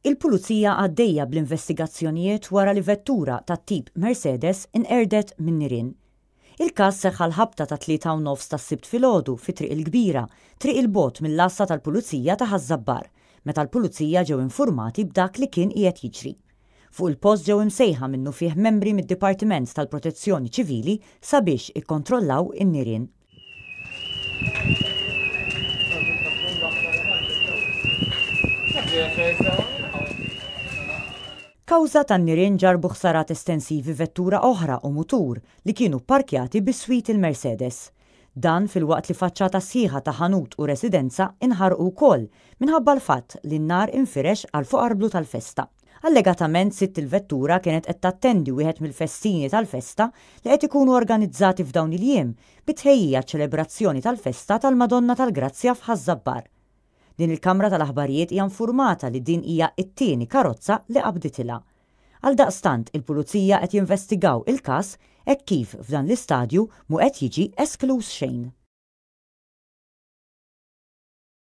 Il-Pulizija għaddejja bl-investigazzjonijiet wara li vettura tat-tip Mercedes inqerdet min-nirien. Il-każ seħħ għall-ħabta tat-3:30 tas-Sibt filgħodu fi Triq il-Kbira, triq 'il bogħod mill-għassa tal-Pulizija ta' Ħaż-Żabbar, meta l-Pulizija ġew infurmati b'dak li kien qiegħed jiġri. Fuq il-post ġew imsejħa minnufih membri mid-Dipartiment tal-Protezzjoni Ċivili sabiex ikkontrollaw in-nirien. Kawża tan-nirien ġarrbu ħsarat estensivi vettura oħra u mutur li kienu pparkjati biswit il-Mercedes. Dan filwaqt li faċċata sħiħa ta' ħanut u residenza inħarqu wkoll minħabba l-fatt li n-nar infirex għal fuq arblu tal-festa. Allegatament sidt il-vettura kienet qed tattendi wieħed mill-festini tal-festa li qed ikunu organizzati f'dawn il-jiem bi tħejjija għaċ-ċelebrazzjoni tal-festa tal-Madonna tal-Grazzja f'Ħaż-Żabbar. Din il-kamra tal-aħbarijiet hija nfurmata li din hija t-tieni karozza li qabditilha. Għaldaqstant, il-Pulizija qed jinvestigaw il-każ hekk kif f'dan l-istadju mhu qed jiġi eskluż xejn.